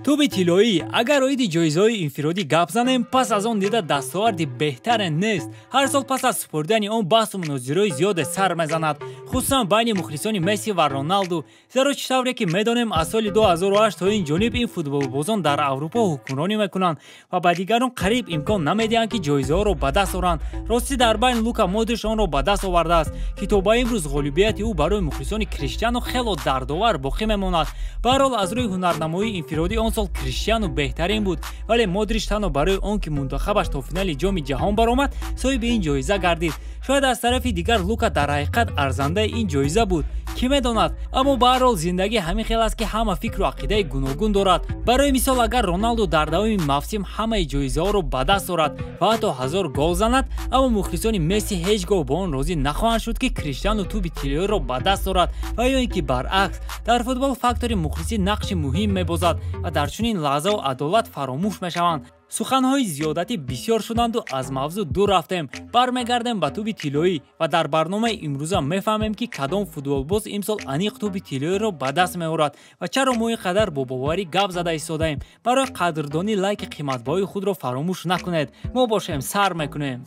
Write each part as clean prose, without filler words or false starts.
Тӯби тиллоӣ агар оиди ҷоизаҳои инфиродӣ гап занем, пас аз он дида дастоварди беҳтаре нест. Ҳар сол пас аз супоридани он баҳсу мунозираҳои зиёде сар мезанад, хусусан байни мухлисони Месси ва Роналду. Зеро чӣ тавре ки медонем, аз соли 2008 то ин ҷониб ин футболбозон дар Аврупо ҳукмронӣ мекунанд ва ба дигарон қариб имкон намедиҳанд, ки ҷоизаҳоро ба даст оранд. Ростӣ, дар байн Лука Модрич онро ба даст овардааст, ки то ба имрӯз ғолибияти ӯ барои мухлисони Криштиану хело дардовар боқӣ мемонад. Баҳрҳол, аз рӯи ҳунарнамоии инфиродӣ он сол Криштиану беҳтарин буд, вале Модрич танҳо барои он ки мунтахабаш то финали ҷоми ҷаҳон баромад, соҳиби ин ҷоиза гардид. Шояд аз тарафи дигар Лука дар ҳақиқат арзандаи ин ҷоиза буд, кӣ медонад? Аммо баҳрҳол зиндагӣ ҳамин хел аст, ки ҳама фикру ақидаи гуногун дорад. Барои мисол, агар Роналду дар давоми мавсим ҳамаи ҷоизаҳоро ба даст орад ва ҳатто 1000 гол занад, аммо мухлисони Месси ҳеҷ гоҳ бо он розӣ нахоҳанд шуд, ки Криштиану тӯби тиллоиро ба даст орад, ва ё ин ки баръакс. Дар футбол фактори мухлисӣ нақши муҳим мебозад ва дар чунин лаҳзао адолат фаромӯш мешаванд. Суханҳои зиёдатӣ бисёр шуданду аз мавзӯъ дур рафтем. Бармегардем ба тӯби тиллоӣ ва дар барномаи имрӯза мефаҳмем, ки кадом футболбоз имсол аниқ тӯби тиллоиро ба даст меорад ва чаро мо ин қадар бо боварӣ гап зада истодаем. Барои қадрдонӣ лайки қиматбаҳои худро фаромӯш накунед. Мо бошем, сар мекунем.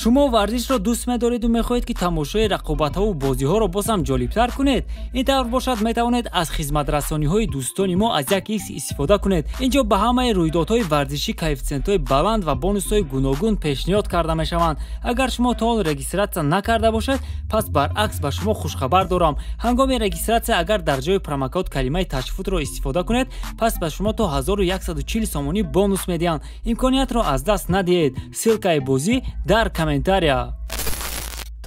Шумо варзишро дӯст медореду мехоҳед, ки тамошои рақобатҳову бозиҳоро боз ҳам ҷолибтар кунед? Ин тавр бошад, метавонед аз хизматрасониҳои дӯстони мо аз як икс истифода кунед. Инҷо ба ҳамаи рӯйдодҳои варзишӣ коэффитсиентҳои баланд ва бонусҳои гуногун пешниҳод карда мешаванд. Агар шумо то ҳол регистратсия накарда бошед, пас баръакс ба шумо хушхабар дорам. Ҳангоми регистратсия агар дар ҷои промокод калимаи тачфутро истифода кунед, пас ба шумо то 1140 сомонӣ бонус медиҳанд. Имкониятро аз даст надиҳед. Ссылкаи бозӣ дар комментария.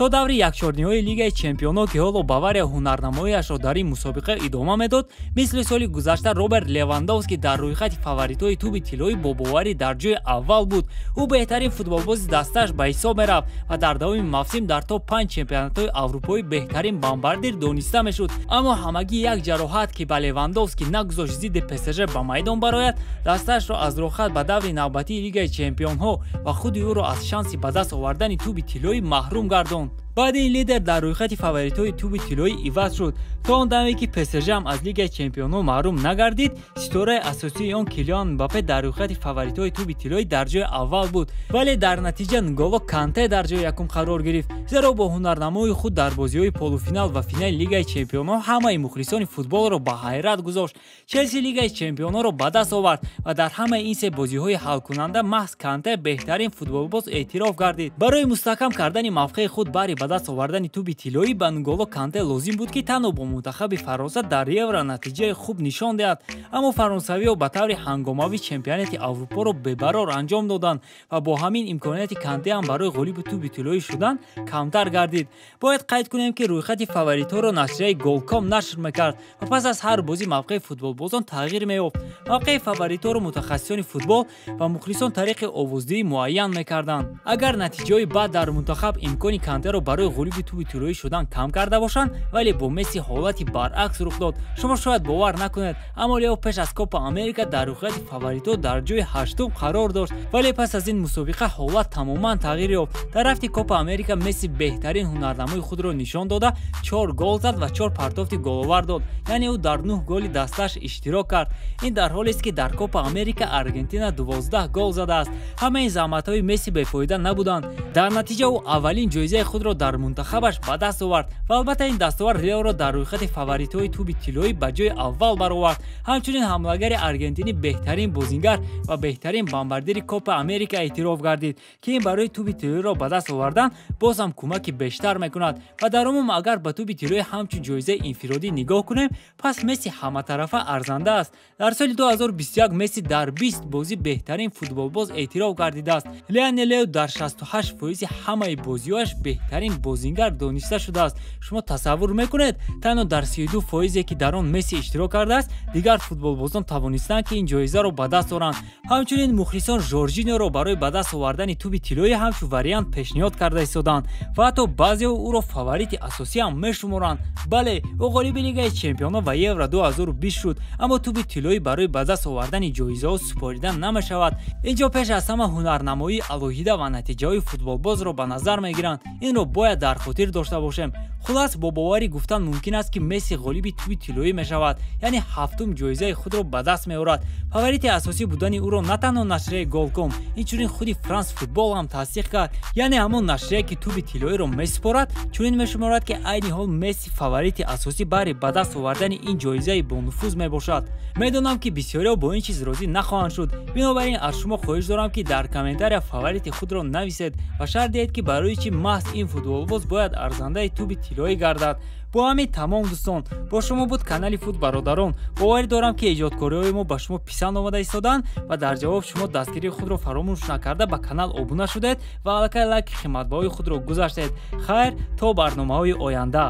То даври якчорниҳои Лигаи чемпионҳо, ки ҳоло Бавария ҳунарнамоиашро дар ин мусобиқа идома медод, мисли соли гузашта Роберт Левандовский дар рӯйхати фаворитҳои тӯби тиллоӣ бо боварӣ дар ҷои аввал буд. Ӯ беҳтарин футболбози дастааш ба ҳисоб мерафт ва дар давоми мавсим дар топ 5 чемпионатҳои аврупоӣ беҳтарин бомбардир дониста мешуд. Аммо ҳамагӣ як ҷароҳат, ки ба Левандовский нагузошт зидди ПСЖ ба майдон барояд, дастаашро аз роҳхат ба даври навбатии Лигаи чемпионҳо ва худи ӯро аз шанси ба даст овардани тӯби тиллоӣ маҳрум гардонд. Баъди ин лидер дар рӯйхати фаворитҳои тӯби тиллоӣ иваз шуд. То он даме ки ПСЖ ҳам аз Лигаи чемпионҳо маҳрум нагардид, ситораи асосии он Килиан Мбаппе дар рӯйхати фаворитҳои тӯби тиллоӣ дар ҷои аввал буд, вале дар натиҷа Нголо Канте дар ҷои якум қарор гирифт, зеро бо ҳунарнамои худ дар бозиҳои полуфинал ва финали Лигаи чемпионҳо ҳамаи мухлисони футболро ба ҳайрат гузошт. Челси Лигаи чемпионҳоро ба даст овард ва дар ҳамаи ин се бозиҳои ҳалкунанда маҳз Канте беҳтарин футболбоз эътироф гардид. Барои мустаҳкам кардани мавқеи худ баҳри ба даст овардани тӯби тиллоӣ ба Нголо Канте лозим буд, ки танҳо бо мунтахаби Фаронса дар Евро натиҷаи хуб нишон диҳад. Аммо фаронсавиҳо ба таври ҳангомавӣ чемпионати Аврупоро бебарор анҷом доданд ва бо ҳамин имконияти Канте ҳам барои ғолиби тӯби тиллоӣ шудан камтар гардид. Бояд қайд кунем, ки рӯйхати фаворитҳоро нашрияи Голком нашр мекард ва пас аз ҳар бозӣ мавқеи футболбозон тағйир меёфт. Мавқеи фаворитҳоро мутахассисони футбол ва мухлисон тариқи овоздиҳӣ муайян мекарданд. Агар натиҷаҳои бад дар мунтахаб имкони Кантеро барои ғолиби тӯби тиллоӣ шудан кам карда бошанд, вале бо Месси ҳолати баръакс рух дод. Шумо шояд бовар накунед, аммо Лео пеш аз Копа Америка дар рӯйхати фаворитҳо дар ҷои ҳаштум қарор дошт, вале пас аз ин мусобиқа ҳолат тамоман тағйир ёфт. Дар рафти Копа Америка Месси беҳтарин ҳунарнамои худро нишон дода, 4 гол зад ва 4 партофти головар дод, яъне ӯ дар 9 голи дастааш иштирок кард. Ин дар ҳолест, ки дар Копа Америка Аргентина 12 гол задааст. Ҳамаи заҳматҳои Месси бефоида набуданд. Дар натиҷа ӯ аввалин ҷоизаи худро дар мунтахабаш ба даст овард ва албатта ин дастовард Леоро дар рӯйхати фаворитҳои тӯби тиллоӣ ба ҷои аввал баровард. Ҳамчунин ҳамлагари аргентинӣ беҳтарин бозингар ва беҳтарин бомбардири Копа Америка эътироф гардид, ки ин барои тӯби тиллоиро ба даст овардан боз ҳам кӯмаки бештар мекунад. Ва дар умум агар ба тӯби тиллоӣ ҳамчун ҷоизаи инфиродӣ нигоҳ кунем, пас Месси ҳаматарафа арзанда аст. Дар соли 2021 Месси дар 20 бозӣ беҳтарин футболбоз эътироф гардидааст. Леонел Лео дар 68% ҳамаи бозиҳояш беҳтарин бозингар дониста шудааст. Шумо тасаввур мекунед, танҳо дар 32%, ки дар он Месси иштирок кардааст, дигар футболбозон тавонистанд, ки ин ҷоизаро ба даст оранд. Ҳамчунин мухлисон Жоржиноро барои ба даст овардани тӯби тиллоӣ ҳамчун вариант пешниҳод карда истоданд ва ҳатто баъзеҳо ӯро фаворити асосӣ ҳам мешуморанд. Бале, ӯ ғолиби Лигаи чемпионҳо ва Евро 2020 шуд, аммо тӯби тиллоӣ барои ба даст овардани ҷоизаҳо супорида намешавад. Инҷо пеш аз ҳама ҳунарнамоии алоҳида ва натиҷаҳои футболбозро ба назар мегиранд. Инро бояд дар хотир дошта бошем. Хулас, бо боварӣ гуфтан мумкин аст, ки Месси ғолиби тӯби тиллоӣ мешавад, яъне ҳафтум ҷоизаи худро ба даст меорад. Фаворити асосӣ будани ӯро на танҳо нашрияи Голком, инчунин худи Франс Футбол ҳам тасдиқ кард. Яъне ҳамон нашрия, ки тӯби тиллоиро месупорад, чунин мешуморад, ки айни ҳол Месси фаворити асосӣ баҳри ба даст овардани ин ҷоизаи бонуфуз мебошад. Медонам, ки бисёриҳо бо ин чиз розӣ нахоҳанд шуд. Бинобар ин аз шумо хоҳиш дорам, ки дар комментария фаворити худро нависед ва шарҳ диҳед, ки барои чӣ маҳз ин футболбоз бояд арзандаи тӯби тиллоӣ гардад. Бо ҳамин тамом, дӯстон. Бо шумо буд канали Фут Бародарон. Боварӣ дорам, ки эҷодкориҳои мо ба шумо писанд омада истоданд ва дар ҷавоб шумо дастгирии худро фаромӯш накарда, ба канал обуна шудед ва аллакай лайки қиматбаҳои худро гузаштед. Хайр, то барномаҳои оянда.